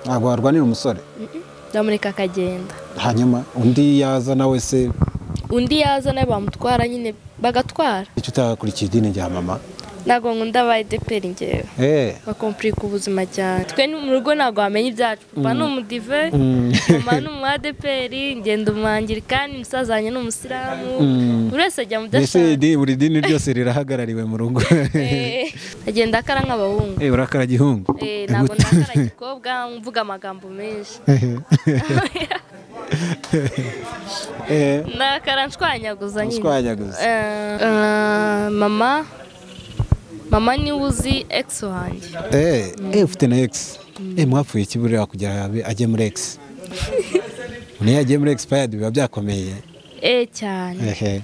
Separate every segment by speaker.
Speaker 1: Ntabwo warwanira umusore?
Speaker 2: Ndamureka akagenda.
Speaker 1: Hanyuma undi yaza nawe se?
Speaker 2: Undi yaza nawe bamutwara nyine, bagatwara.
Speaker 1: Icyo utakurikiye idini rya mama?
Speaker 2: Ntabwo nkunda aba ADEPR ngewe. Bakomplika ubuzima cyane. Twe mu rugo ntabwo wamenya ibyacu. Papa ni umudive, mama ni umu ADEPR, ngenda umwangirikani, musaza wanjye ni umusilamu. Buri wese ajya mu byo ashaka.
Speaker 1: Mbese buri dini ryose rirahagarariwe mu rugo.
Speaker 2: Agenda akara nk'abahungu.
Speaker 1: Urakara gihungu?
Speaker 2: Ntabwo ndakara gikobwa, mvuga amagambo menshi. Ndakara nshwanyaguza nyine.
Speaker 1: Nshwanyaguza.
Speaker 2: Mama ni uzi ex wanjye.
Speaker 1: Ufite na ex. Mwapfuye iki buriya kugira ajye muri ex? Niyo agiye muri expired biba byakomeye.
Speaker 2: Cyane.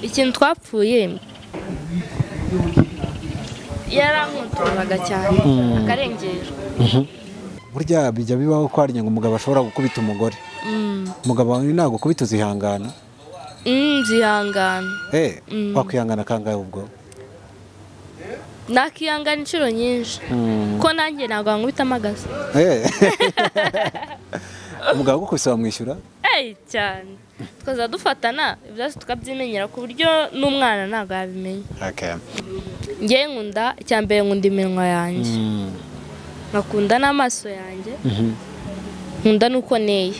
Speaker 2: Ikintu twapfuye yarankuntoraga cyane akarengera.
Speaker 1: Burya bijya bibaho ko hari umugabo ashobora gukubita umugore. Umugabo wawe ntabwo gukubita uzihangana?
Speaker 2: Nzihangana.
Speaker 1: Wakwihangana kangahe ubwo?
Speaker 2: Nakihangana inshuro nyinshi. Ko nanjye ntabwo nkubita amagasa.
Speaker 1: Umugabo agukubise wamwishyura?
Speaker 2: Cyane. Tukaza dufatana ibyacu tukabyimenyera ku buryo n'umwana ntabwo yabimenya. Njye nkunda icyambere nkunda iminwa yanjye. Nkakunda n'amaso yanjye. Nkunda nuko neye.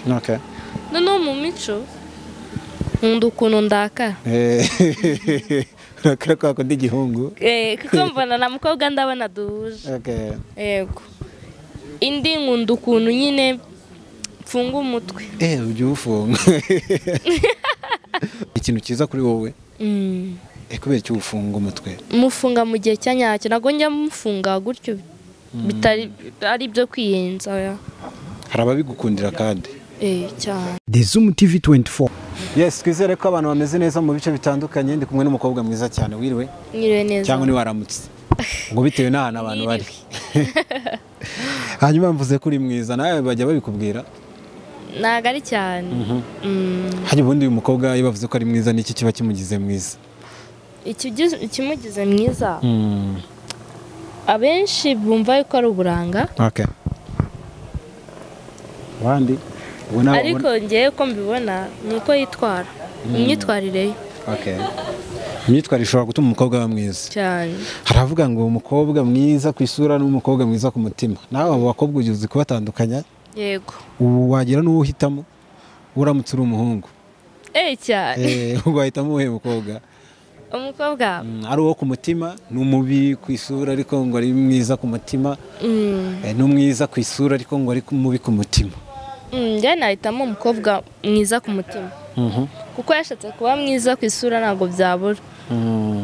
Speaker 2: Noneho mu mico nkunda ukuntu ndakara.
Speaker 1: Urakara kwa kundi igihungu?
Speaker 2: Kuko mbona na mukobwa ndabona duhuje. Yego. Indi nkunda ukuntu nyine mfunga umutwe.
Speaker 1: Ujya uwufunga. Ikintu cyiza kuri wowe? Kubera icyo ufunga umutwe?
Speaker 2: Mufunga mu gihe cya nyacyo, ntabwo njya mufunga gutyo bitari ari ibyo kwiyenza.
Speaker 1: Hari ababigukundira kandi.
Speaker 2: Cyane.
Speaker 1: The Zoom TV 24. Yes, twizere ko abantu bameze neza mu bice bitandukanye. Ndi kumwe n'umukobwa mwiza cyane. Wiriwe?
Speaker 2: Mwiriwe neza.
Speaker 1: Cyangwa ni waramutse? Ngo bitewe n'ahantu abantu bari. Hanyuma mvuze ko uri mwiza, nawe bajya babikubwira?
Speaker 2: Ntabwo ari cyane.
Speaker 1: Hanyuma ubundi uyu mukobwa iyo bavuze ko ari mwiza niki kiba kimugize mwiza?
Speaker 2: Ikimugize mwiza? Abenshi bumva yuko ari uburanga.
Speaker 1: Abandi
Speaker 2: ariko ngewe ko mbibona ni uko yitwara, imyitwarire ye.
Speaker 1: Imyitwarire ishobora gutuma umukobwa aba mwiza
Speaker 2: cyane.
Speaker 1: Haravuga ngo umukobwa mwiza ku isura n'umukobwa mwiza ku mutima. Nawe abo bakobwa uzi kubatandukanya?
Speaker 2: Yego.
Speaker 1: Ubu wagira n'uwo uhitamo uramutse uri umuhungu?
Speaker 2: Cyane.
Speaker 1: Wahitamo uwuhe mukobwa?
Speaker 2: Umukobwa
Speaker 1: ari uwo ku mutima, ni umubi ku isura ariko ngo ari mwiza ku mutima. Ni umwiza ku isura ariko ngo ari mubi ku mutima.
Speaker 2: Njye nahitamo umukobwa mwiza ku mutima. Kuko yashatse kuba mwiza ku isura ntabwo byabura.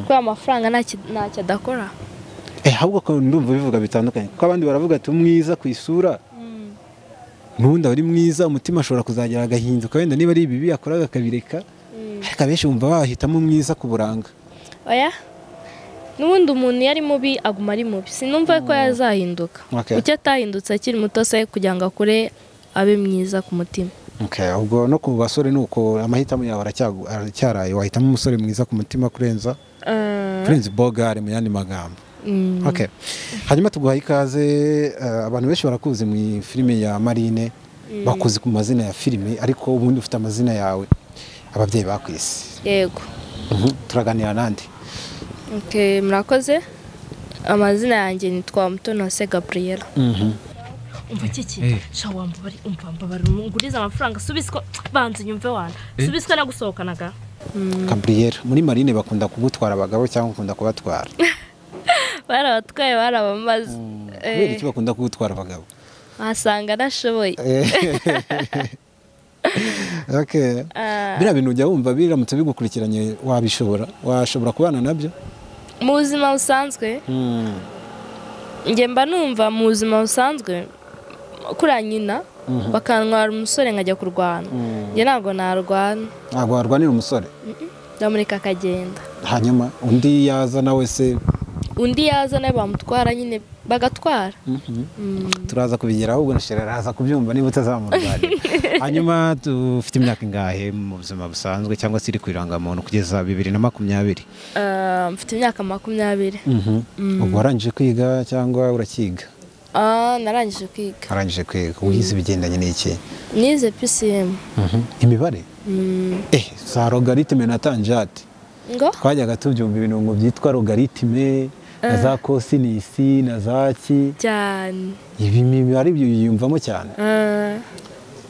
Speaker 2: Kuko amafaranga ntacyo adakora.
Speaker 1: Ahubwo ko ndumva bivuga bitandukanye. Kuko abandi baravuga ati umwiza ku isura n'ubundi ari mwiza, umutima ashobora kuzagera agahinduka wenda niba ari ibibi yakoraga akabireka. Ariko abenshi bumva bahitamo umwiza ku buranga.
Speaker 2: Oya. N'ubundi umuntu yari mubi aguma ari mubi. Sinumva ko yazahinduka. Kuki atahindutse akiri muto se kugira ngo akure abe mwiza ku mutima.
Speaker 1: Ubwo no ku basore nuko amahitamo yawe aracyaraye, wahitamo umusore mwiza ku mutima kurenza bogare mu yandi magambo. Hanyuma tuguhaye ikaze. Abantu benshi barakuzi mu filime ya Marine, bakuzi ku mazina ya filime, ariko ubundi ufite amazina yawe ababyeyi bakwise.
Speaker 2: Yego.
Speaker 1: Turaganira nande?
Speaker 2: Murakoze. Amazina yanjye nitwa Mutoni Gabriela. Umva kiki sha wambabari, umva mbabari nguriza amafaranga subiswa banze nyumve wana subiswa nagusohokanaga.
Speaker 1: Gabriela, muri Marine bakunda kugutwara abagabo cyangwa bakunda kubatwara?
Speaker 2: Barabatwaye, barabamaze.
Speaker 1: Kubera iki bakunda kugutwara abagabo?
Speaker 2: Wasanga nashoboye.
Speaker 1: Biriya bintu ujya wumva biramutse bigukurikiranye wabishobora? Washobora kubana nabyo?
Speaker 2: Mu buzima busanzwe? Njye mba numva mu buzima busanzwe kuri nyina bakantwara umusore nkajya kurwana. Njye ntabwo narwana.
Speaker 1: Ntabwo warwanira umusore?
Speaker 2: Ndamureka akagenda.
Speaker 1: Hanyuma undi yaza nawe se?
Speaker 2: Undi yaza nawe bamutwara nyine, bagatwara.
Speaker 1: Turaza kubigeraho ubwo nshira araza kubyumva niba utazamurwanira. Hanyuma dufite imyaka ingahe mu buzima busanzwe cyangwa se iri ku irangamuntu kugeza 2020?
Speaker 2: Mfite imyaka 20.
Speaker 1: Ubwo warangije kwiga cyangwa urakiga?
Speaker 2: Narangije kwiga.
Speaker 1: Arangije kwiga. Wize ibigendanye n'iki?
Speaker 2: Nize PCM.
Speaker 1: Imibare? Za logarithme na tangente.
Speaker 2: Ngo?
Speaker 1: Twajyaga tubyumva ibintu ngo byitwa logarithme na za cosinus na za ki.
Speaker 2: Cyane.
Speaker 1: Ibi mibare byiyumvamo cyane.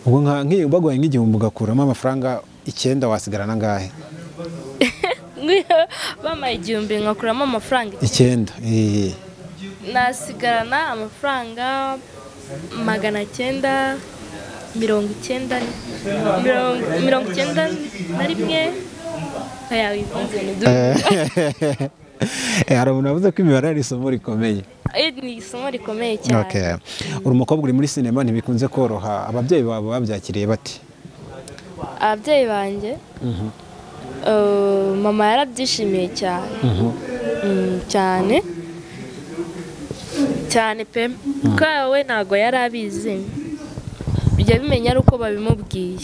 Speaker 1: Ubwo nka baguhaye nk'igihumbi ugakuramo amafaranga 9 wasigarana ngahe?
Speaker 2: Bamaye igihumbi ngakuramo amafaranga
Speaker 1: 9.
Speaker 2: Nasigarana amafaranga 991 91.
Speaker 1: Hari umuntu wavuze ko imibare ari isomo rikomeye.
Speaker 2: Ni isomo rikomeye cyane.
Speaker 1: Okay. Uri umukobwa uri muri sinema ntibikunze koroha, ababyeyi bawe babyakiriye bate?
Speaker 2: Ababyeyi banjye mama yarabyishimiye cyane. Cyane cyane pe, kuko we ntago yari abizi, bijya bimenya ari uko babimubwiye.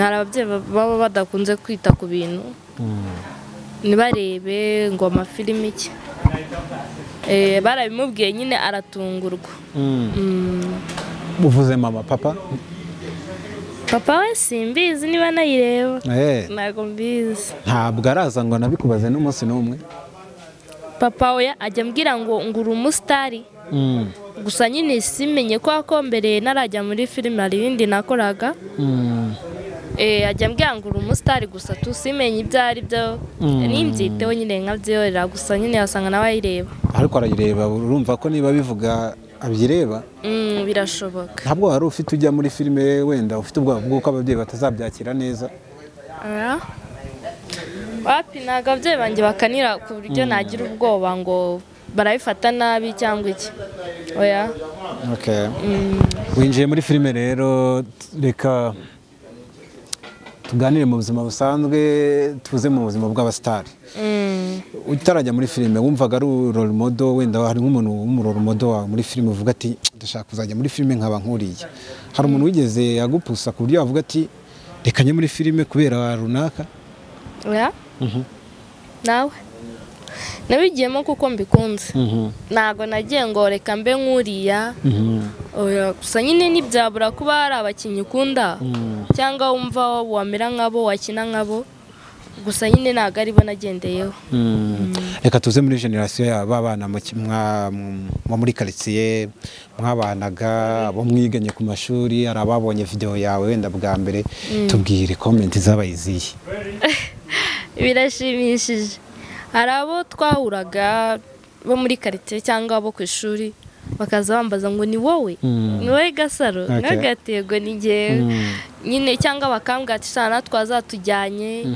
Speaker 2: Hari ababyeyi baba badakunze kwita ku bintu, ntibarebe ngo amafilimi iki, barabimubwiye nyine aratungurwa.
Speaker 1: Uvuze mama, papa?
Speaker 2: Papa we simbizi niba nayireba. Ntago mbizi.
Speaker 1: Ntabwo araza ngo nabikubaze n'umunsi n'umwe.
Speaker 2: Papa we ajya ambwira ngo ngura umusitari. Gusa nyine simenye ko akombereye narajya muri filime hari ibindi nakoraga. Ajya ambwira ngo uri umusitari gusa tusimenye ibyo ari byo, nimbyiteho nyine nkabyiyorera gusa nyine yasanga nawe ayireba.
Speaker 1: Ariko arayireba, urumva ko niba bivuga abyireba?
Speaker 2: Birashoboka.
Speaker 1: Ntabwo wari ufite ujya muri filime wenda ufite ubwoba bw'uko ababyeyi batazabyakira neza?
Speaker 2: Wapi, ntabwo ababyeyi banjye bakanira ku buryo nagira ubwoba ngo barabifata nabi cyangwa iki. Oya.
Speaker 1: Okay. Winjiye muri filime rero, reka tuganire mu buzima busanzwe, tuze mu buzima bw'abasitari. Utarajya muri filime wumvaga ari role model, wenda hari nk'umuntu w'umurole model wawe muri filime uvuga ati ndashaka kuzajya muri filime nkaba nkuriye. Hari umuntu wigeze yagupusa ku buryo wavuga ati reka njye muri filime kubera runaka?
Speaker 2: Oya. Nawe nabigiyemo kuko mbikunze. Ntago nagiye ngo reka mbe nkuriya. Oya, gusa nyine ntibyabura kuba hari abakinnyi ukunda cyangwa wumva wamera nkabo, wakina nkabo, gusa nyine ntago aribo nagendeyeho.
Speaker 1: Reka tuze muri generasiyo yaba abana muri quartier mwabanaga, abo mwiganye ku mashuri, hari ababonye video yawe wenda bwa mbere, tubwire comment zabaye izihe?
Speaker 2: Birashimishije. Hari abo twahuraga bo muri quartier cyangwa abo ku ishuri bakaza bambaza ngo ni wowe, ni wowe Gasaro, n'agatego ni njyewe nyine, cyangwa bakambwira ati sana twazatujyanye.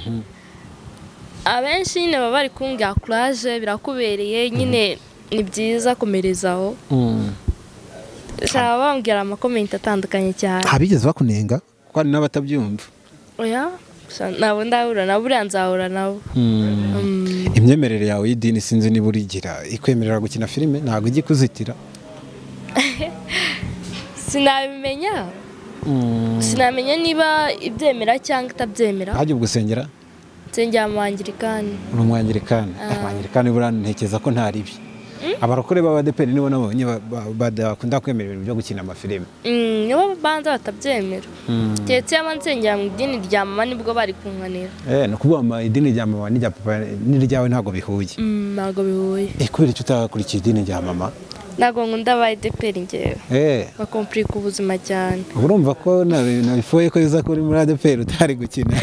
Speaker 2: Abenshi nyine baba bari kumbwira courage, birakubereye nyine, ni byiza komerezaho. Bambwira amakomenti atandukanye cyane.
Speaker 1: Abigeze bakunenga kuko hari n'abatabyumva?
Speaker 2: Oya, nabo ndahura nabo, buriya nzahura nabo.
Speaker 1: Imyemerere yawe y'idini sinzi niba urigira ikwemerera gukina filime, ntabwo ijya ikuzitira?
Speaker 2: Sinabimenya. Sinamenya niba ibyemera cyangwa itabyemera.
Speaker 1: Hajya ugusengera?
Speaker 2: Nsengera mu Anglikani.
Speaker 1: Uri umwangirikani? Abangirikani buriya ntekereza ko nta ribi. Abarokore b'abadeperi nibo nabonye badakunda kwemera ibintu byo gukina amafilime.
Speaker 2: Nibo banza batabyemera. Keretse yaba nsengera mu idini rya mama nibwo bari kunkanira.
Speaker 1: Ni ukuvuga idini rya mama n'irya papa n'iryawe ntabwo bihuye.
Speaker 2: Ntabwo bihuye.
Speaker 1: Kubera icyo utakurikiye idini rya mama?
Speaker 2: Ntabwo nkunda abadeperi njyewe. Bakomplika ubuzima cyane.
Speaker 1: Urumva ko nabifoye ko iza kuri muri ADEPR utari gukina.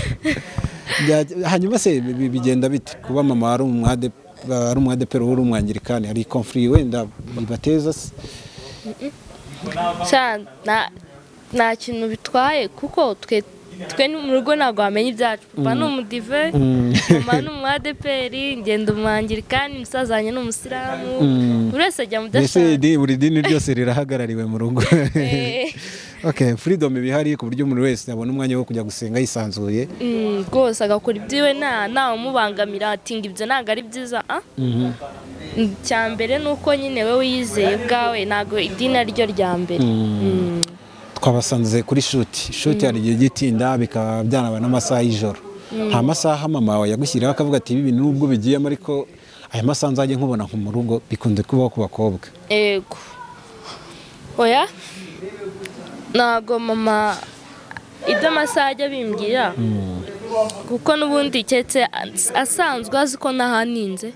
Speaker 1: Hanyuma se bigenda bite kuba mama ari umwadeperi uri umwangirikani, hari conflict wenda bibateza se?
Speaker 2: Nta kintu bitwaye kuko twe mu rugo ntabwo wamenya ibyacu. Papa ni umudive, mama ni umwadeperi, ngenda umwangirikani, musaza wanjye ni umusilamu, buri wese ajya mu byo ashaka.
Speaker 1: Buri dini ryose rirahagarariwe mu rugo. Okay, freedom ibihari ku buryo umuntu wese abona umwanya wo kujya gusenga yisanzuye.
Speaker 2: Rwose agakora ibyiwe nta umubangamira ati ngo ibyo ntabwo ari byiza. Icya mbere ni uko nyine wowe wiyizeye ubwawe, ntabwo idini ari ryo rya mbere.
Speaker 1: Twabasanze kuri shuti hari igihe gitinda bikaba byanaba n'amasaha y'ijoro. Nta masaha mama wawe yagushyiriyeho akavuga ati ibi bintu nubwo bigiyemo ariko aya masaha nzajye nkubona nko mu rugo, bikunze kubaho ku bakobwa.
Speaker 2: Yego. Oya, ntago mama ibyo amasaha ajya bimbwira, kuko n'ubundi keretse asanzwe azi ko nahaninze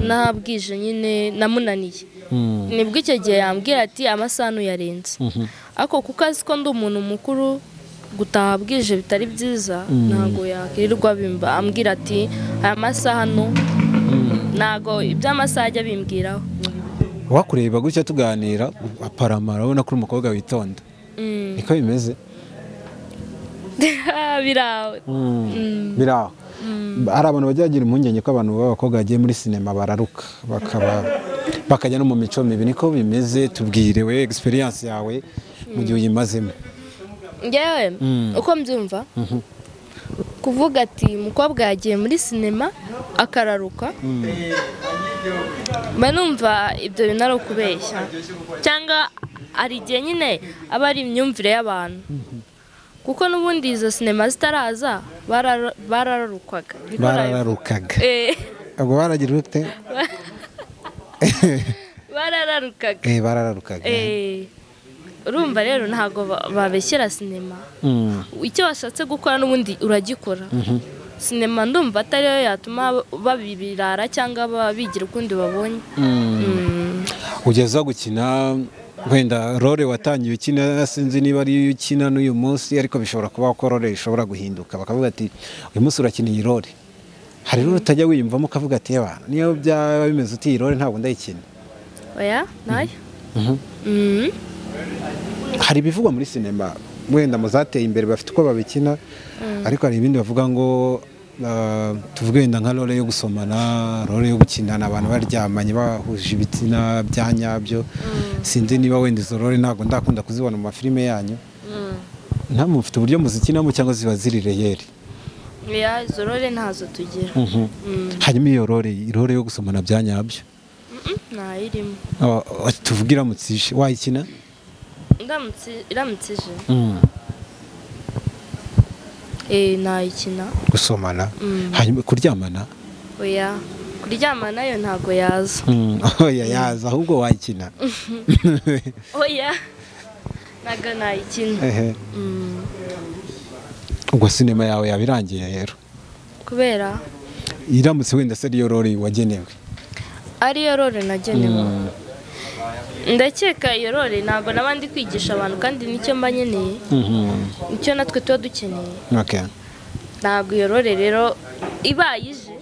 Speaker 2: nahabwije nyine namunaniye, nibwo icyo gihe yambwira ati amasaha ntuyarenze. Ariko kuko azi ko ndi umuntu mukuru, gutaha bwije bitari byiza, ntago yakirirwa bimba ambwira ati aya masaha no, ntago iby'amasaha ajya bimbwiraho.
Speaker 1: Wakureba gutya tuganira aparama urabona ko uri umukobwa witonda, niko bimeze?
Speaker 2: Biraho.
Speaker 1: Biraho. Hari abantu bajya bagira impungenge ko abantu b'abakobwa bagiye muri sinema bararuka bakajya no mu mico mibi, niko bimeze? Tubwire we experience yawe mu gihe uyimazemo.
Speaker 2: Ngewe uko mbyumva, kuvuga ati umukobwa yagiye muri sinema akararuka, mba numva ibyo bintu ari ukubeshya, cyangwa hari igihe nyine aba ari imyumvire y'abantu, kuko n'ubundi izo sinema zitaraza barararukwaga.
Speaker 1: Barararukaga. Ubwo baragira ute?
Speaker 2: Barararukaga.
Speaker 1: Barararukaga.
Speaker 2: Urumva rero ntago babeshyira sinema, icyo washatse gukora n'ubundi uragikora. Sinema ndumva atari yo yatuma babibirara cyangwa babigira ukundi babonye.
Speaker 1: Ugeza gukina wenda role watangiye ukina, sinzi niba ari ukina n'uyu munsi, ariko bishobora kuba ko role ishobora guhinduka bakavuga ati uyu munsi urakina iyi role. Hari role utajya wiyumvamo ukavuga ati eba niyo byaba bimeze uti iyi role ntabwo ndayikina?
Speaker 2: Oya, nayo.
Speaker 1: Hari ibivugwa muri sinema wenda muzateye imbere bafite uko babikina, ariko hari ibindi bavuga ngo tuvuge wenda nka role yo gusomana, role yo gukinana abantu baryamanye bahuje ibitsina bya nyabyo. Sinzi niba wenda izo role ntabwo ndakunda kuzibona mu mafilime yanyu. Nta mufite uburyo muzikinamo cyangwa ziba ziri reyeri?
Speaker 2: Ya, izo role ntazo tugira.
Speaker 1: Hanyuma iyo role yo gusomana bya nyabyo
Speaker 2: ntayirimo.
Speaker 1: Tuvuge iramutse ije wayikina?
Speaker 2: Iramutse ije nayikina.
Speaker 1: Gusomana, hanyuma kuryamana?
Speaker 2: Oya, kuryamana yo ntago yaza.
Speaker 1: Oya, yaza ahubwo wayikina.
Speaker 2: Oya, ntago nayikina.
Speaker 1: Ubwo sinema yawe yabirangiye rero?
Speaker 2: Kubera
Speaker 1: iramutse wenda se ariyo role wagenewe?
Speaker 2: Ariyo role nagenewe. Ndakeka iyo role ntabwo nabandi kwigisha abantu, kandi nicyo mba nkeneye, nicyo natwe tuba dukeneye. Ntabwo iyo role rero ibaye ije,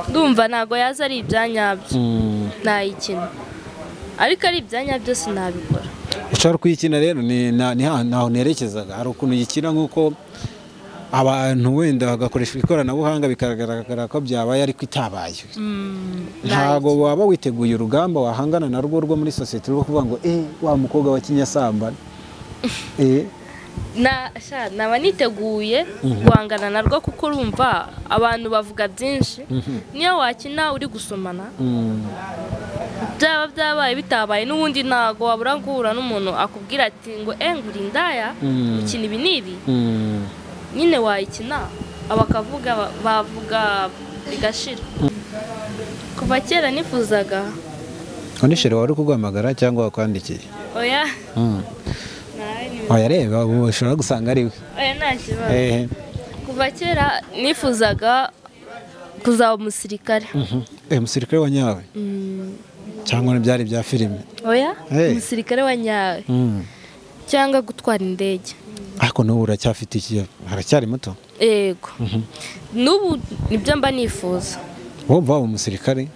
Speaker 2: ndumva ntabwo yaza ari ibyanyabyo nayikina, ariko ari ibyanyabyo sinabikora.
Speaker 1: Ushobora kuyikina rero ni naho nerekezaga. Hari ukuntu uyikina nk'uko abantu wenda bagakoresha ikoranabuhanga bikagaragara ko byabaye ariko itabaye. Ntago waba witeguye urugamba wahangana narwo rwo muri society rwo kuvuga ngo wa mukobwa wa kinyasamba.
Speaker 2: Naba niteguye guhangana narwo, kuko urumva abantu bavuga byinshi, niyo wakina uri gusomana byaba byabaye bitabaye n'ubundi ntago wabura guhura n'umuntu akubwira ati ngo nguri indaya ukina ibi n'ibi. Nyine wayikina abakavuga bavuga bigashira. Kuva kera nifuzaga.
Speaker 1: Onishere wari kuguhamagara cyangwa wakwandikiye?
Speaker 2: Oya.
Speaker 1: Oya reba ushobora gusanga ari we.
Speaker 2: Oya nta kibazo. Kuva kera nifuzaga kuzaba umusirikare.
Speaker 1: Umusirikare wa nyawe? Cyangwa n'ibyari bya filime?
Speaker 2: Oya, umusirikare wa nyawe. Cyangwa gutwara indege.
Speaker 1: Ariko n'ubu uracyafite iki? Haracyari muto?
Speaker 2: Yego. N'ubu nibyo mba nifuza.
Speaker 1: Wowe waba umusirikare?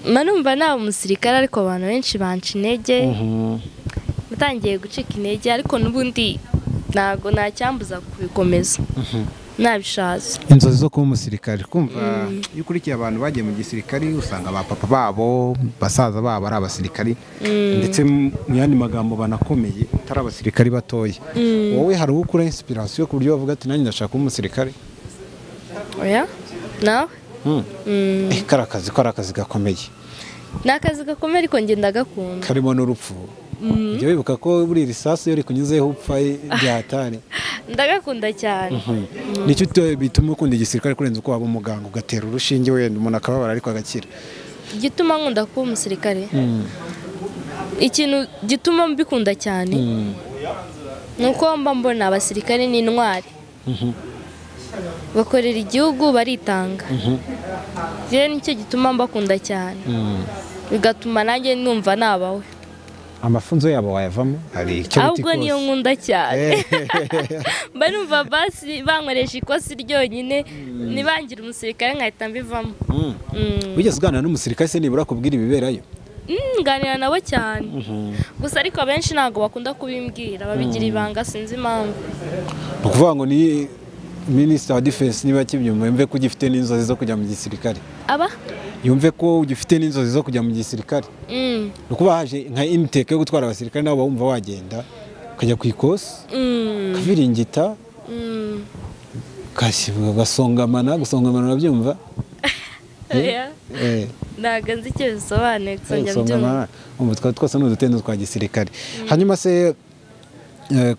Speaker 2: Mba numva naba umusirikare, ariko abantu benshi banca intege. Natangiye gucika intege, ariko n'ubundi ntago nacyambuza kubikomeza. Nabishatse.
Speaker 1: Inzozi zo kuba umusirikare, kumva iyo ukurikiye abantu bagiye mu gisirikare usanga ba papa babo, basaza babo ari abasirikari, ndetse mu yandi magambo banakomeye atari abasirikari batoya. Wowe hari ukura inspiration ku buryo bavuga ati nanjye ndashaka kuba umusirikare?
Speaker 2: Oya, nawe?
Speaker 1: Kari akazi, kari akazi gakomeye.
Speaker 2: Ni akazi gakomeye ariko njye ndagakunda.
Speaker 1: Karimo n'urupfu. Ujya wibuka ko buri risasu iyo rikunyuzeho upfa byahatari.
Speaker 2: Ndagakunda cyane.
Speaker 1: Nicyo bituma ukunda igisirikare kurenza uko waba umuganga ugatera urushinge wenda umuntu akababara ariko agakira?
Speaker 2: Igituma nkunda kuba umusirikare Ikintu gituma mbikunda cyane nuko mba mbona abasirikare ni intwari. Bakorera igihugu baritanga. Rero nicyo gituma mbakunda cyane. Bigatuma nanjye numva nabawe.
Speaker 1: Amafunzo yabo wayavamo hari icyo
Speaker 2: biti ahubwo niyo nkunda cyane. Mba numva basi bankoresha ikosi ryonyine nibangira umusirikare nkahita mbivamo.
Speaker 1: Wigeze uganira n'umusirikare se nibura kubwira ibiberayo?
Speaker 2: Nganira nabo cyane. Gusa ariko abenshi ntabwo bakunda kubimbwira, babigira ibanga sinzi impamvu.
Speaker 1: Ni ukuvuga ngo ni Minister wa Defense niba kibyumva yumve ko ugifite n'inzozi zo kujya mu gisirikare.
Speaker 2: Aba?
Speaker 1: Yumve ko ugifite n'inzozi zo kujya mu gisirikare. Ni ukuba haje nka intake yo gutwara abasirikare nabo bumva wagenda ukajya ku ikosi. Kabiringita. Gasongamana, gusongamana urabyumva?
Speaker 2: Ntabwo nzi icyo bisobanuye gusa njya mbyumva.
Speaker 1: Umva twose ni udutendo twa gisirikare. Hanyuma se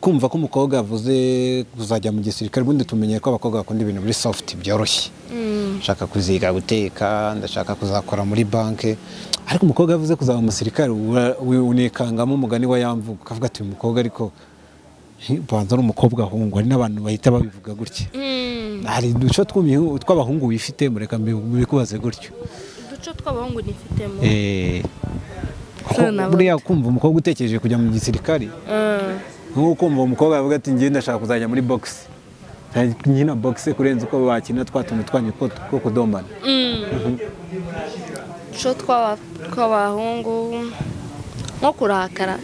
Speaker 1: kumva ko umukobwa avuze kuzajya mu gisirikare ubundi tumenye ko abakobwa bakunda ibintu muri soft byoroshye. Nshaka kuziga guteka, ndashaka kuzakora muri banke. Ariko umukobwa avuze kuzaba umusirikare unikangamo umugani wa yamvuga ukavuga ati umukobwa ariko banza ari umukobwa ahungu, hari n'abantu bahita babivuga gutya. Hari uduco tw'abahungu wifite mureka mbikubaze gutyo.
Speaker 2: Uduco tw'abahungu nifitemo.
Speaker 1: Buriya kumva umukobwa utekereje kujya mu gisirikare nkuko kumva umukobwa avuga ati ngiye ndashaka kuzajya muri box. Nkina box kurenza uko bakina twatuntu twanyu ko kudombana.
Speaker 2: Uduco tw'abahungu nko kurakara.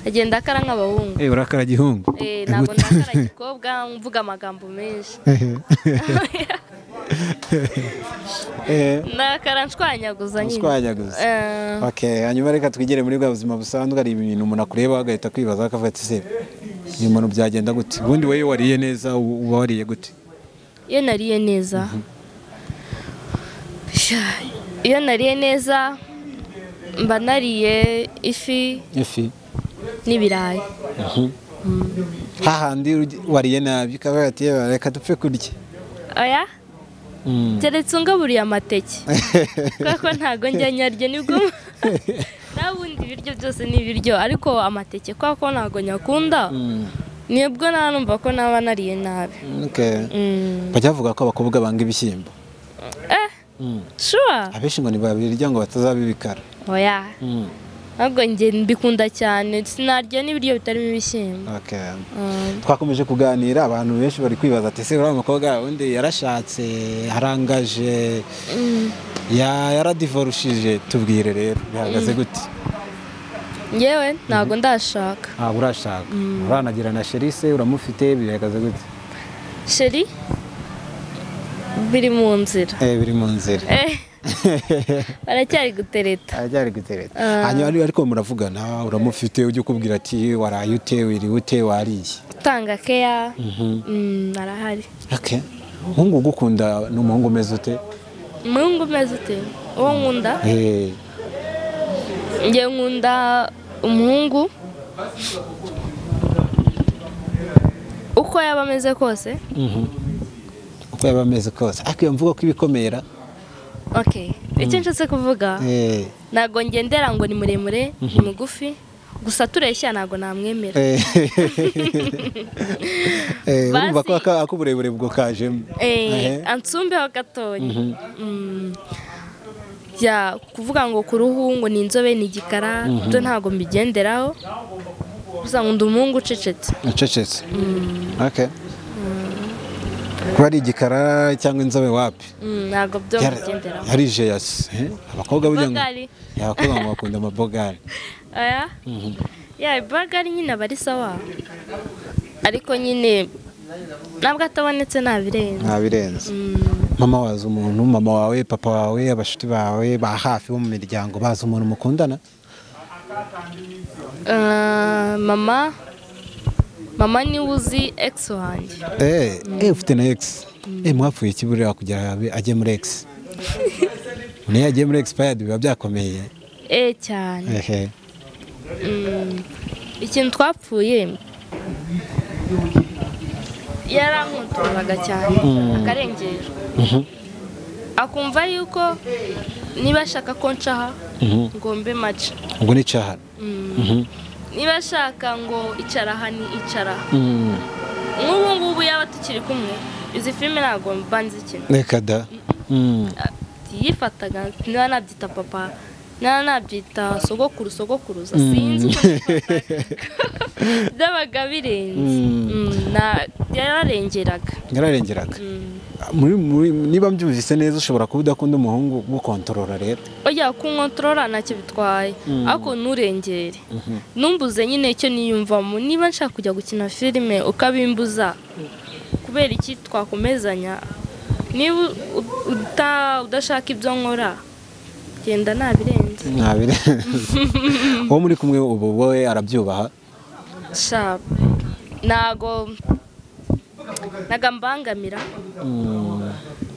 Speaker 2: Agenda akara nk'abahungu.
Speaker 1: Urakara gihungu.
Speaker 2: Ntabwo ndakara gikobwa mvuga amagambo menshi. Ndakara nshwanyaguza nyine.
Speaker 1: Nshwanyaguza. Okay, hanyuma reka twigere muri bwa buzima busanzwe ari ibintu umuntu akureba agahita kwibaza akavuga ati se uyu muntu byagenda gute? Ubundi wewe wariye neza uba wariye gute?
Speaker 2: Iyo nariye neza. Iyo nariye neza mba nariye ifi n'ibirayi.
Speaker 1: Hahandi wariye nabi ukavuga ati reka dupfe kurya.
Speaker 2: Oya? Keretse ungaburiye amateke. Kuko ntago njya nyarya nibwo nabundi ibiryo byose ni ibiryo ariko amateke kuko ntago nyakunda. Nibwo nanumva ko naba nariye nabi.
Speaker 1: Okay. Bajya bavuga ko abakobwa banga ibishyimbo.
Speaker 2: Sure.
Speaker 1: Abenshi ngo ntibabirya ngo batazabibikara.
Speaker 2: Oya. Ntabwo njye mbikunda cyane sinarya n'ibiryo bitarimo ibishyimbo.
Speaker 1: Okay. Twakomeje kuganira abantu benshi bari kwibaza ati se uriya mukobwa undi yarashatse harangaje yaradivorushije tubwire rero bihagaze gute?
Speaker 2: Ngewe ntabwo ndashaka.
Speaker 1: Ntabwo urashaka. Uranagira na chérie se uramufite bihagaze gute?
Speaker 2: Chérie biri mu nzira.
Speaker 1: Biri mu nzira.
Speaker 2: Baracyari gutereta.
Speaker 1: Aracyari gutereta. Hanyuma ariko muravugana uramufite ujye ukubwira ati waraye ute wiriwe ute wariye.
Speaker 2: Utanga care. Arahari.
Speaker 1: Okay. Umuhungu ugukunda ni umuhungu umeze ute?
Speaker 2: Umuhungu umeze ute? Uwo nkunda? Njye nkunda umuhungu uko yaba ameze kose.
Speaker 1: Uko yaba ameze kose. Ariko iyo mvugo ko ibikomera.
Speaker 2: Okay. Icyo nshatse kuvuga ntago ngendera ngo ni muremure ni mugufi gusa tureshya ntago namwemera.
Speaker 1: Urumva ko akuburebure bwo kajemo.
Speaker 2: Ansumbeho gatonya. Ya kuvuga ngo kuruhu ngo ni inzobe ni igikara byo ntago mbigenderaho. Gusa nkunda umuhungu ucecetse.
Speaker 1: Ucecetse. Okay. Kuba ari igikara cyangwa inzobe wapi?
Speaker 2: Ntabwo byo mbigenderaho.
Speaker 1: Hari jeyasi abakobwa burya ngo abakobwa ngo bakunda amabogari.
Speaker 2: Oya? Ya ibogari nyine aba ari sawa. Ariko nyine ntabwo atabonetse ntabirenze.
Speaker 1: Ntabirenze. Mama wazi umuntu, mama wawe, papa wawe, abashuti bawe ba hafi bo mu miryango bazi umuntu mukundana?
Speaker 2: Mama ni uzi ex wanjye.
Speaker 1: Ufite na ex. Mwapfuye iki buriya kugira ajye muri ex? Niyo agiye muri expired biba byakomeye.
Speaker 2: Cyane. Ikintu twapfuye yarankundaga cyane akarengera. Akumva yuko niba ashaka ko ncaha ngombe maca.
Speaker 1: Ubwo ni caha.
Speaker 2: Niba ashaka ngo icara aha ni icara. Nk'ubu ngubu yaba tukiri kumwe izi filime ntabwo mba nzikina.
Speaker 1: Reka da.
Speaker 2: Yifataga niba nabyita papa, niba nabyita sogokuru sogokuruza, sinzi uko nabifataga. Byabaga birenze. Yararengeraga.
Speaker 1: Yararengeraga. Niba mbyumvise neza ushobora kuba udakunda umuhungu gukontorora rero.
Speaker 2: Oya, kunkontorora ntacyo bitwaye, ariko nturengere. Numbuze nyine icyo niyumvamo, niba nshaka kujya gukina filime ukabimbuza kubera iki twakomezanya? Niba udashaka ibyo nkora genda nabirenze.
Speaker 1: Nabirenze. Uwo muri kumwe ubu wowe arabyubaha?
Speaker 2: Sha ntago nagambangamira.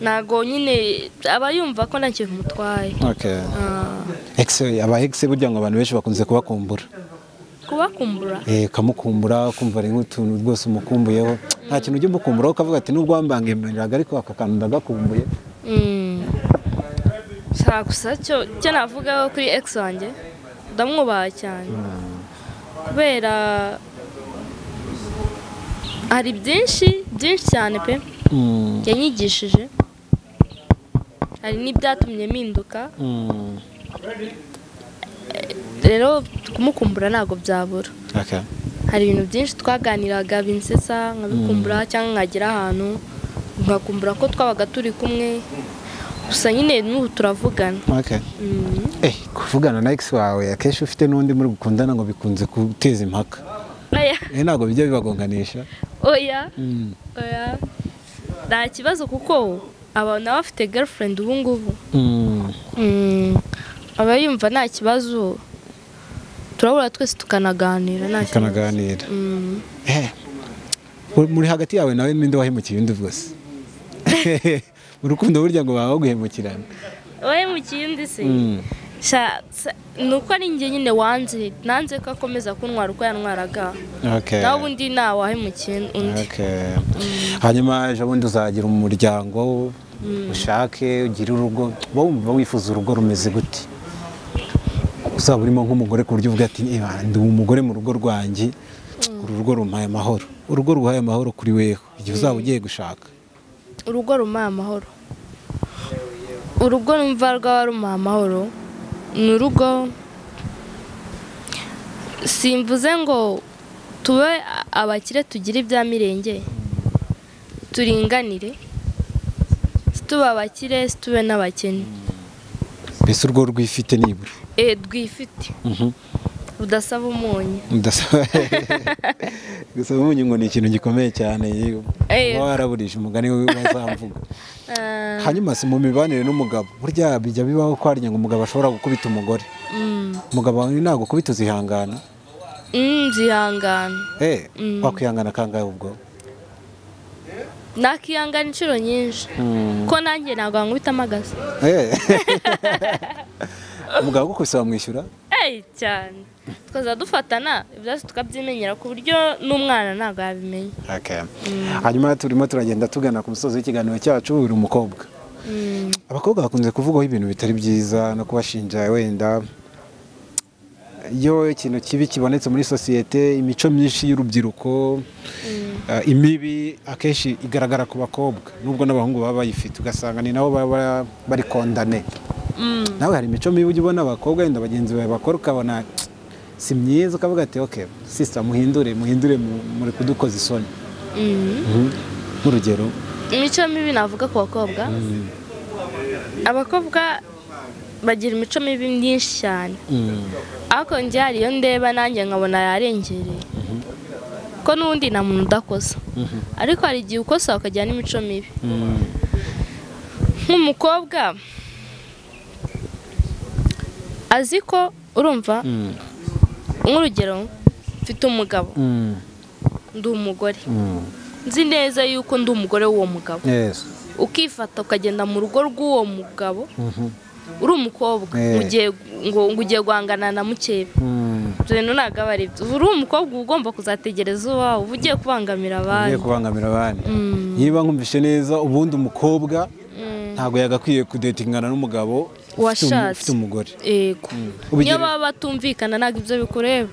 Speaker 2: Ntago nyine aba yumva ko ntacyo bimutwaye.
Speaker 1: Okay. Ex, aba ex burya ngo abantu benshi bakunze kubakumbura.
Speaker 2: Kubakumbura?
Speaker 1: Kamukumbura kumva ari nk'utuntu rwose umukumbuyeho. Nta kintu ujya umukumbura ukavuga ati nubwo wambangamiraga ariko aka kantu ndagakumbuye.
Speaker 2: Sha gusa cyo navuga kuri ex wanjye ndamwubaha cyane. Kubera hari byinshi byinshi cyane pe yanyigishije, hari n'ibyatumye mpinduka. Rero kumukumbura ntabwo byabura. Hari ibintu byinshi twaganiraga binsetsa nkabikumbura, cyangwa nkagera ahantu nkakumbura ko twabaga turi kumwe. Gusa nyine n'ubu turavugana.
Speaker 1: Kuvugana na ex wawe akenshi ufite n'undi muri gukundana ngo bikunze guteza impaka. Ntabwo bijya bibagonganisha?
Speaker 2: Oya. Oya. Nta kibazo kuko aba nawe afite girlfriend ubu ngubu. Aba yumva nta kibazo, turabura twese tukanaganira nta kibazo.
Speaker 1: Tukanaganira. Muri hagati yawe nawe ninde wahemukiye undi rwose? Urukundo burya ngo baba baguhemukirana.
Speaker 2: Wahemukiye undi se? Nuko ari njye nyine wanze, nanze ko akomeza kuntwara uko yantwaraga. Nawe ubundi nta wahemukiye undi.
Speaker 1: Hanyuma ejo bundi uzagira umuryango, ushake ugire urugo, wumva wifuza urugo rumeze gute? Uzaba urimo nk'umugore ku buryo uvuga ati ndi umugore mu rugo rwanjye, uru rugo rumpaye amahoro. Urugo ruhaye amahoro kuri weho igihe uzaba ugiye gushaka.
Speaker 2: Urugo rumpaye amahoro, urugo numva rwaba rumpaye amahoro ni urugo, simvuze ngo tube abakire tugire ibya mirenge, turinganire, tube abakire tube n'abakene.
Speaker 1: Mbese urwo rwifite nibura?
Speaker 2: Rwifite. Rudasaba umunyu.
Speaker 1: Gusaba umunyu ngo ni ikintu gikomeye cyane, uba waraburisha umugani wazamvuga. Hanyuma se mu mibanire n'umugabo, burya bijya bibaho ko hari ngo umugabo ashobora gukubita umugore. Umugabo wawe ntabwo ukubita uzihangana?
Speaker 2: Nzihangana.
Speaker 1: Wakwihangana kangahe ubwo?
Speaker 2: Nakihangana inshuro nyinshi. Ko nanjye ntabwo wankubita amagasa.
Speaker 1: Umugabo agukubise wamwishyura?
Speaker 2: Cyane. Tukaza dufatana ibyatsi tukabyimenyera ku buryo n'umwana ntabwo yabimenya.
Speaker 1: Hanyuma turimo turagenda tugana ku musozi w'ikiganiro cyacu, uri umukobwa. Abakobwa bakunze kuvugaho ibintu bitari byiza no kubashinja wenda iyo ikintu kibi kibonetse muri sosiyete, imico myinshi y'urubyiruko imibi akenshi igaragara ku bakobwa, nubwo n'abahungu baba bayifite ugasanga ni nabo baba bari kondane. Nawe hari imico mibi ujya ubona abakobwa wenda bagenzi bawe bakora ukabona si myiza, ukavuga ati okay sister muhindure muri kudukoza isoni. Nk'urugero
Speaker 2: imico mibi navuga ku bakobwa, abakobwa bagira imico mibi myinshi cyane, ariko njye hari iyo ndeba nanjye nkabona yarengereye, ko n'ubundi nta muntu udakosa, ariko hari igihe ukosa ukagira n'imico mibi. Nk'umukobwa azi ko urumva, nk'urugero mfite umugabo, ndi umugore, nzi neza yuko ndi umugore w'uwo mugabo, ukifata ukagenda mu rugo rw'uwo mugabo uri umukobwa, ngo ugiye guhangana na mukeba, ibyo bintu ntabwo aba ari byo. Uri umukobwa ugomba kuzategereza uwawe, uba ugiye kubangamira abandi.
Speaker 1: Niba nkumvishe neza, ubundi umukobwa ntabwo yagakwiye kudetingana n'umugabo
Speaker 2: Washatse
Speaker 1: ufite umugore.
Speaker 2: Yego. Niyo baba batumvikana ntabwo ibyo bikureba.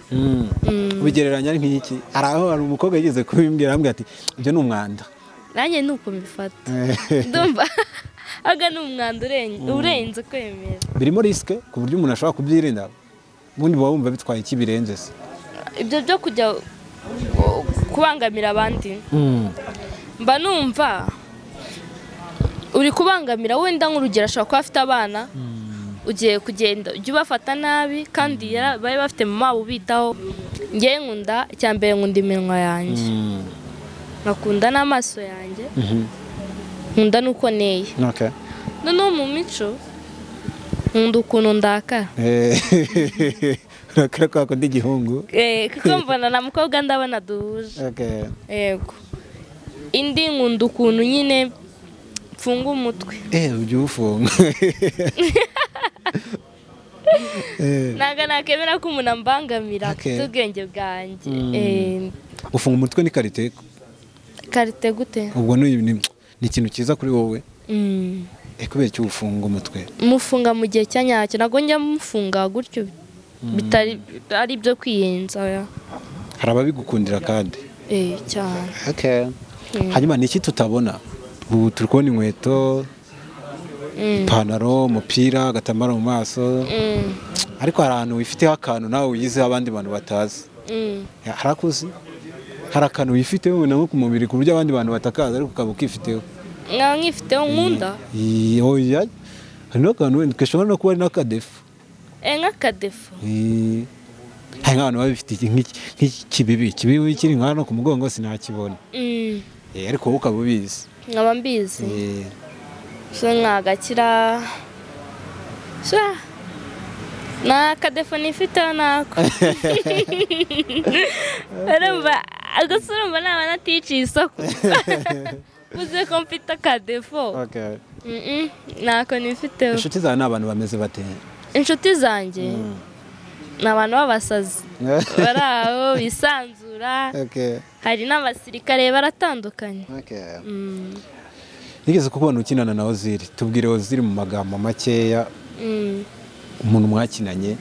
Speaker 1: Ubigereranya nk'iki? Araho hari umukobwa yigeze kubimbwira ambwira ati ibyo ni umwanda.
Speaker 2: Nanjye nuko mbifata. Ndumva aga ni umwanda urenze kwemera.
Speaker 1: Birimo risque ku buryo umuntu ashobora kubyirinda. Ubundi baba bumva bitwaye iki birenze se?
Speaker 2: Ibyo byo kujya kubangamira abandi. Mba numva uri kubangamira wenda nk'urugero ashobora kuba afite abana ugiye kugenda ujye ubafata nabi kandi bari bafite mama ubitaho. Ngewe nkunda icyambere nkunda iminwa yanjye, nkakunda n'amaso yanjye, nkunda nuko neye. Noneho mu mico nkunda ukuntu ndakara.
Speaker 1: Urakara kwa kundi igihungu?
Speaker 2: Kuko mbona na mukobwa ndabona duhuje. Yego. Indi nkunda ukuntu nyine mfunga umutwe.
Speaker 1: Ujya uwufunga.
Speaker 2: Ntabwo nakemera ko umuntu ambangamira afite ubwenge bwanjye.
Speaker 1: Ufunga umutwe ni karite?
Speaker 2: Karite gute?
Speaker 1: Ubwo ni ikintu cyiza kuri wowe? Kubera icyo ufunga umutwe?
Speaker 2: Mufunga mu gihe cya nyacyo, ntabwo njya mufunga gutyo bitari ari ibyo kwiyenza.
Speaker 1: Hari ababigukundira kandi?
Speaker 2: Cyane.
Speaker 1: Hanyuma ni iki tutabona? Ubu turi kubona inkweto, ipantaro, umupira, agatambaro mu maso, ariko hari ahantu wifiteho akantu nawe wiyizeho abandi bantu batazi. Harakuzi? Hari akantu wifiteho nko ku mubiri ku buryo abandi bantu batakazi ariko ukaba ukifiteho.
Speaker 2: Nkaba nkifiteho nkunda?
Speaker 1: Oya, hari n'akantu wenda gashobora no kuba ari n'akadefu.
Speaker 2: Nk'akadefu?
Speaker 1: Hari nk'abantu baba bifite nk'ikibibi, ikibibi kiri nka hano ku mugongo sinakibona. Ariko wowe ukaba ubizi.
Speaker 2: Nkaba mbizi. So nkagakira. Sha. Na kadefo nifiteho nako. Urumva gusa urumva naba naticiye isoko. Uze ko mfite akadefo. Nako nifiteho.
Speaker 1: Inshuti zawe ni abantu bameze bate?
Speaker 2: Inshuti zanjye ni abantu b'abasazi. Bari aho bisanzura. Hari n'abasirikare baratandukanye.
Speaker 1: Nigeze kukubona ukinana na Ozil. Tubwire Ozil mu magambo makeya. Umuntu mwakinanye.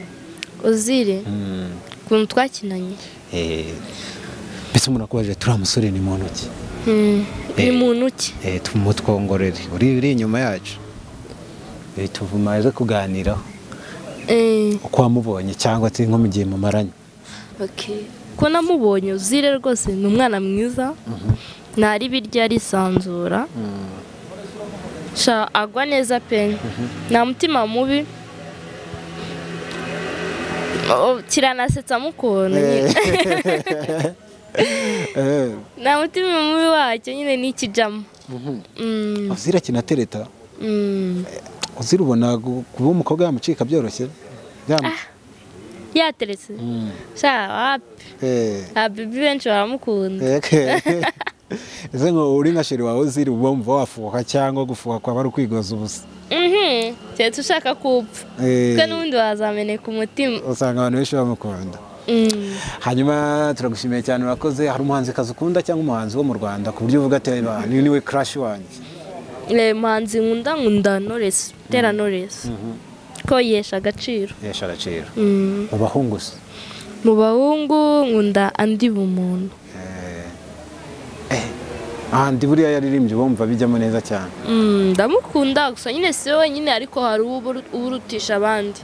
Speaker 2: Ozil? Ukuntu twakinanye?
Speaker 1: Mbese umuntu akubajije turiya musore ni muntu ki?
Speaker 2: Ni muntu ki?
Speaker 1: Tumutwongorere. Uri inyuma yacu. Tuvumaze kuganiraho. Uko wamubonye cyangwa se nko mu gihe mumaranye.
Speaker 2: Ko namubonye Ozil rwose ni umwana mwiza. Ntari birya arisanzura. Sha agwa neza pe. Nta mutima mubi. Kiranasetsa mukuntu. Nta mutima mubi wacyo nyine ni ikijama.
Speaker 1: Ozil akina tereta. Ozil ubona kuba umukobwa yamucika byoroshye?
Speaker 2: Yateretse. Sha wapi. Abibi benshi baramukunda.
Speaker 1: Ese ngo uri nka sheri wawe Ozil ubumva wafuha cyangwa gufuha kwa bari kwigoza ubusa?
Speaker 2: Cyetse ushaka kupfa. Kuko n'ubundi wazameneka umutima.
Speaker 1: Usanga abantu benshi bamukunda. Hanyuma turagushimiye cyane urakoze. Hari umuhanzi kazi ukunda cyangwa umuhanzi wo mu Rwanda ku buryo uvuga ati ni niwe crush wanjye?
Speaker 2: Umuhanzi nkunda Knowless, Butera Knowless. Ko yesha agaciro.
Speaker 1: Yesha agaciro. Mu bahungu se?
Speaker 2: Mu bahungu nkunda Andy Bumuntu.
Speaker 1: Andy buriya yaririmbye bumva bijyamo neza cyane.
Speaker 2: Ndamukunda gusa nyine si wenyine ariko hari uburutisha abandi.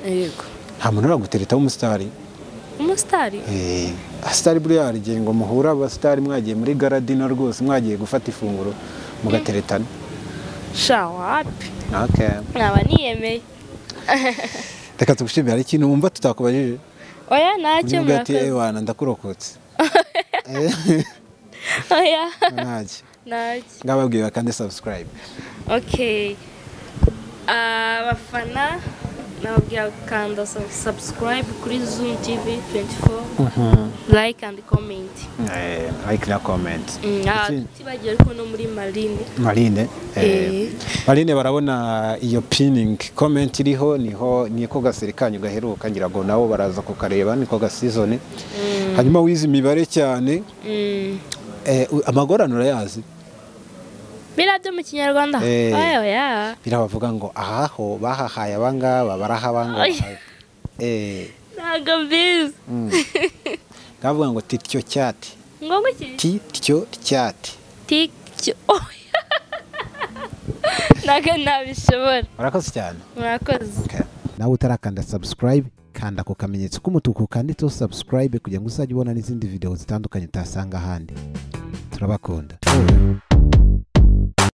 Speaker 2: Yego.
Speaker 1: Nta muntu uragutereta w'umusitari?
Speaker 2: Umusitari?
Speaker 1: Asitari buriya hari igihe ngo muhura abasitari mwagiye muri garadina rwose mwagiye gufata ifunguro mugateretana.
Speaker 2: Sha wapi. Nkaba niyemeye.
Speaker 1: Reka tugushimire. Hari ikintu wumva tutakubajije?
Speaker 2: Oya ntacyo murakoze.
Speaker 1: Ewana ndakurokotse.
Speaker 2: Oya.
Speaker 1: Ntacyo.
Speaker 2: Ntacyo.
Speaker 1: Ngababwira kandi subscribe.
Speaker 2: Abafana nababwira gukanda subscribe kuri Zoom TV 24. Like and comment.
Speaker 1: Like na comment.
Speaker 2: Tutibagiwe ariko no muri Marine.
Speaker 1: Marine. Marine barabona iyo pinning comment iriho niho niko gaserikanyu gaheruka ngira ngo nabo baraza kukareba niko ga season. Hanyuma wize imibare cyane. Amagorano urayazi?
Speaker 2: Biriya byo mu Kinyarwanda? Oya.
Speaker 1: Biriya bavuga ngo ahaho bahahaye abangaba baraha abangaba.
Speaker 2: Ntabwo mbizi.
Speaker 1: Ngavuga ngo tityo cyati.
Speaker 2: Ngo iki?
Speaker 1: Tityo cyati.
Speaker 2: Tityo. Ntabwo nabishobora.
Speaker 1: Murakoze cyane.
Speaker 2: Murakoze.
Speaker 1: Nawe utarakanda subscribe, kanda ku kamenyetso k'umutuku kanditseho subscribe kugira ngo uzajye ubona n'izindi video zitandukanye utasanga ahandi. Turabakunda.